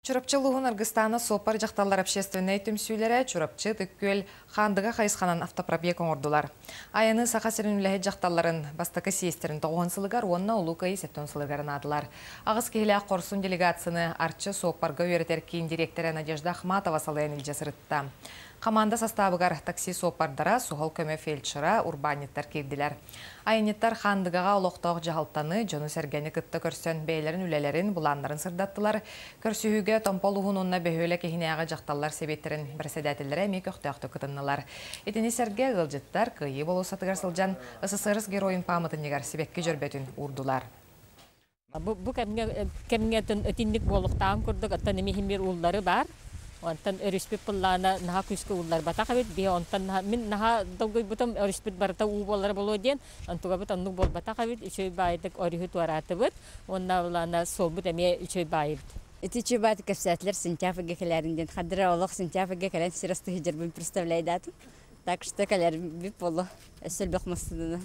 Чурапчы улууһун Аргыстаана суоппар дьахталлар общественнай түмсүүлэрэ Чурапчы, Ытык-Күөл, Хаандыга хайысханан автопробег оҥордулар. Айаны Саха сирин үлэһит дьахталларын бастакы съезтэрин тоҕуһун сылыгар уонна Улуу Кыайыы сэттэн сылыгар анаатылар. Аҕыс киһилээх хорсун делегацияны Арчы суоппарга үөрэтэр киин дириэктэрэ Надежда Ахматова салайан илдьэ сырытта. Хамаанда састаабыгар такси суоппардара, суһал көмө фельдшера, урбаанньыттар киирдилэр. Айанньыттар Хаандыгаҕа олохтоох дьаһалтаны, дьону-сэргэни кытта көрсөн бэйэлэрин үлэлэрин, былааннарын сырдаттылар. Көрсүһүүгэ Томпо улууһун уонна бөһүөлэк иһинээҕи дьахталлар сэбиэттэрин бэрэссэдээтэллэрэ эмиэ көхтөөхтүк кытыннылар. Итини сэргэ ыалдьыттар Кыайыы болуоссатыгар сылдьан СССР геройун пааматынньыгар сибэкки дьөрбөтүн уурдулар. Бу кэмҥэ кэмҥэ итинник буолуохтааҕын курдук, оттон эмиэ ууллары баар. Онтон өрүспүт быллаана наһаа күүскэ уулларбатах эбит. Биһи онтон мин наһаа долгуйбутум, өрүспүт барыта уу буолара буолуо диэн. Онтугабыт оннук буолбатах эбит. Үчүгэй баайдык өрүһү туораатыбыт. Уонна былаана суолбут эмиэ үчүгэй баайыбыт. Ити үчүгэй баайдык кэпсээтилэр сентябрьга кэлээрин диэн. Хадыра олох сентябрьга кэлэн сир астыһы дьарбын представляйдаатым. Так что кэлэр бүп боло. Өссө элбэх массыынаны.